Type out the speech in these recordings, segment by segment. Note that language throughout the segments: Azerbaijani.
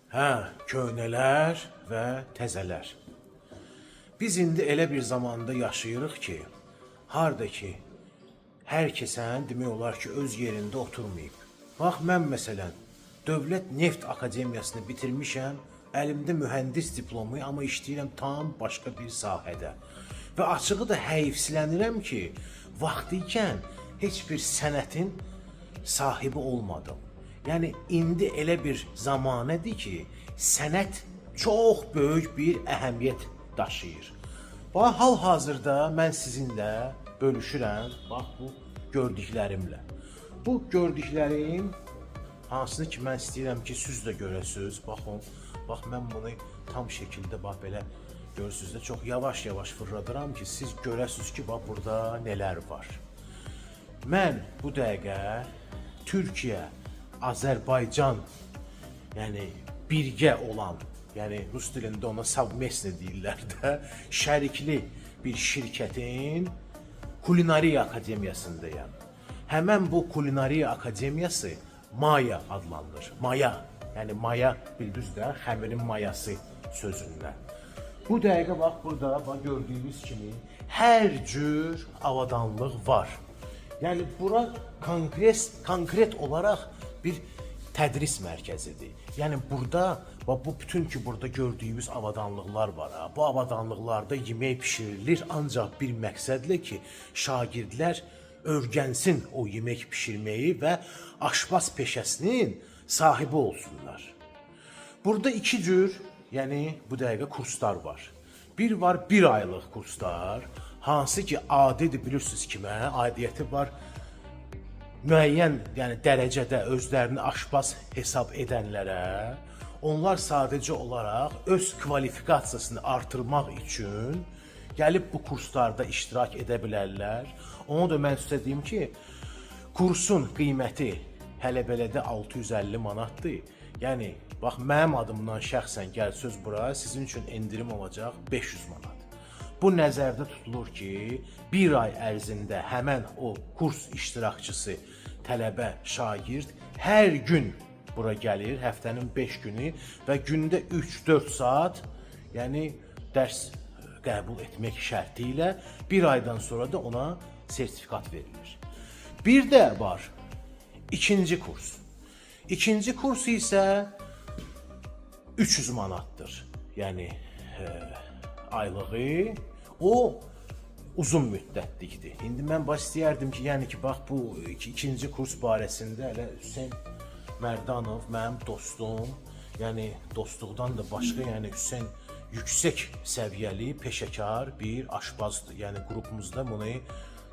Hə, köhnələr və təzələr. Biz indi elə bir zamanda yaşayırıq ki, harda ki hər kəsən demək olar ki, öz yerində oturmayıb. Bax mən məsələn Dövlət Neft Akademiyasını bitirmişəm, əlimdə mühəndis diplomu, amma işləyirəm tam başqa bir sahədə. Və açığı da həyifsilənirəm ki, vaxtı ikən heç bir sənətin sahibi olmadım. Yəni indi elə bir zamanədir ki, sənət çox böyük bir əhəmiyyət daşıyır. Bax hal-hazırda mən sizinlə bölüşürəm, bax bu gördüklərimlə. Bu gördüklərim hansını ki mən istəyirəm ki, siz də görəsiniz. Baxın, bax mən bunu tam şəkildə bax belə görürsüz də çox yavaş-yavaş fırladıram ki, siz görəsiniz ki, bax burada nələr var. Mən bu dəqiqə Türkiyə, Azərbaycan, yəni birgə olan, yəni rus dilində ona совместно deyirlər də, şərikli bir şirkətin Kulinariya Akademiyasındayam. Həmən bu Kulinariya Akademiyası Maya adlanır. Maya, yəni maya bildiniz də, xəmirin mayası sözündən. Bu dəqiqə bax burada bax gördüyünüz kimi hər cür avadanlıq var. Yəni bura konkret olaraq bir tədris mərkəzidir. Yəni burada bax bu bütün ki burada gördüyümüz avadanlıqlar var ha. Bu avadanlıqlarda yemək bişirilir ancaq bir məqsədlə ki, şagirdlər öyrənsin o yemək bişirməyi və aşpaz peşəsinin sahibi olsunlar. Burada iki cür, yəni bu dəqiqə kurslar var. Bir var bir aylıq kurslar, hansı ki adidir bilirsiniz kimə, aidiyyəti var müəyyən, yəni dərəcədə özlərini aşpaz hesab edənlərə, onlar sadəcə olaraq öz kvalifikasiyasını artırmaq üçün gəlib bu kurslarda iştirak edə bilərlər. Onu da mən sizə deyim ki, kursun qiyməti hələ belə də 650 manatdır. Yəni bax mənim adımdan şəxsən gəlsəz bura, sizin üçün endirim olacaq 500 manat. Bu nəzərdə tutulur ki, bir ay ərzində həmən o kurs iştirakçısı, tələbə, şagird hər gün bura gəlir, həftənin 5 günü və gündə 3-4 saat, yəni dərs qəbul etmək şərti ilə bir aydan sonra da ona sertifikat verilir. Bir də var ikinci kurs. İkinci kurs isə 300 manatdır. Yəni aylığı o uzun müddətlikdir. İndi mən baş istəyərdim ki, yəni ki, bax bu ikinci kurs barəsində elə Hüseyn Mərdanov mənim dostum, yəni dostluqdan da başqa, yəni Hüseyn yüksək səviyyəli, peşəkar bir aşpazdır. Yəni qrupumuzda bunu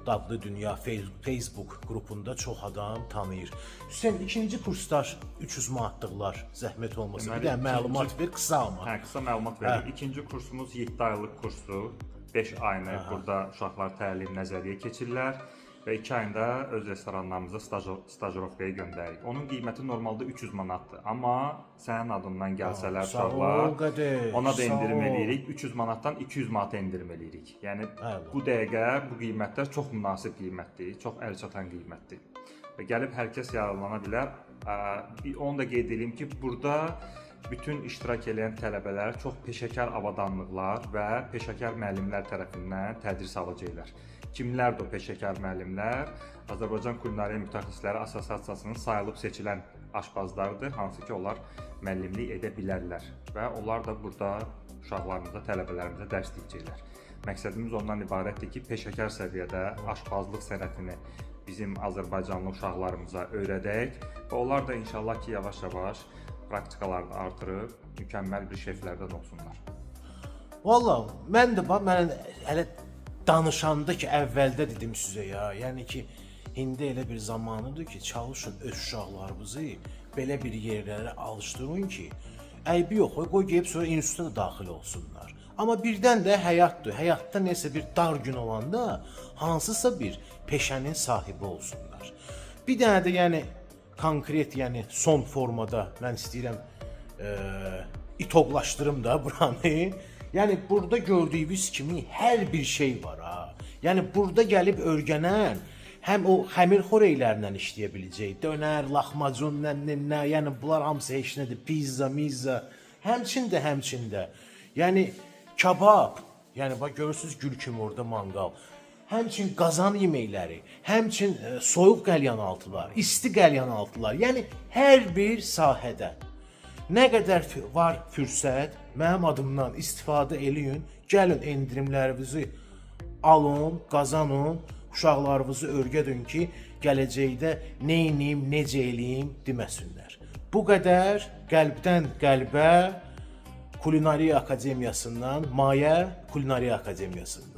Dadlı Dünya Facebook qrupunda çox adam tanıyır. Hüseyn, ikinci kurslar 300 manatlıqlar, zəhmət olmasa bir Deməli, də məlumat ver qısa amma. Hə, qısa məlumat verim. İkinci kursumuz 7 aylıq kursdur. 5 ayını burada uşaqlar təlim nəzəriyyə keçirlər və 2 ayında öz restoranlarımıza stajировkaya göndəririk. Onun qiyməti normalda 300 manatdır, amma sənin adından gəlsələr Sağ ol, uşaqlar, qardaş, ona da sağ endirim ol. eləyirik. 300 manatdan 200 manata endirim eləyirik. Yəni Əla. bu dəqiqə bu qiymətlər çox münasib qiymətdir, çox əlçatan qiymətdir. Və gəlib hər kəs yararlana bilər. Bir onu da qeyd eləyim ki, burada bütün iştirak edən tələbələr çox peşəkar avadanlıqlar və peşəkar müəllimlər tərəfindən tədris alacaqlar. Kimlərdir o peşəkar müəllimlər? Azərbaycan Kulinariya Mütəxəssisləri Assosiasiyasının sayılıb seçilən aşpazlarıdır, hansı ki onlar müəllimlik edə bilərlər və onlar da burada uşaqlarımıza, tələbələrimizə dərs deyəcəklər. Məqsədimiz ondan ibarətdir ki, peşəkar səviyyədə aşpazlıq sənətini bizim azərbaycanlı uşaqlarımıza öyrədək və onlar da inşallah ki, yavaş-yavaş praktikalarını artırıb mükəmməl bir şeflərdən olsunlar. Valla mən də bax mən hələ danışanda ki əvvəldə dedim sizə ya, yəni ki indi elə bir zamanıdır ki, çalışın öz uşaqlarınızı belə bir yerlərə alışdırın ki, əybi yox, qoy gedib sonra instituta da daxil olsunlar. Amma birdən də həyatdır. Həyatda nəsə bir dar gün olanda hansısa bir peşənin sahibi olsunlar. Bir dənə də yəni konkret, yəni son formada mən istəyirəm itoqlaşdırım da buranı. Yəni burada gördüyünüz kimi hər bir şey var ha. Yəni burada gəlib öyrənən Həm o xəmir xörəklərlə işləyə biləcək. Dönər, lahmacun, nə, nə, nə, yəni bunlar hamısı heç nədir. Pizza, mizza. Həmçində. Yəni kabab, yəni bax görürsüz gül kimi orada manqal. Həmçin qazan yeməkləri, həmçin soyuq qəlyanaltılar, isti qəlyanaltılar. Yəni hər bir sahədə nə qədər var fürsət, mənim adımdan istifadə eləyin. Gəlin endirimlərinizi alın, qazanın, uşaqlarınızı öyrədin ki, gələcəkdə nə eləyim, necə eləyim deməsinlər. Bu qədər qəlbdən qəlbə Kulinariya Akademiyasından, Mayə Kulinariya Akademiyasından.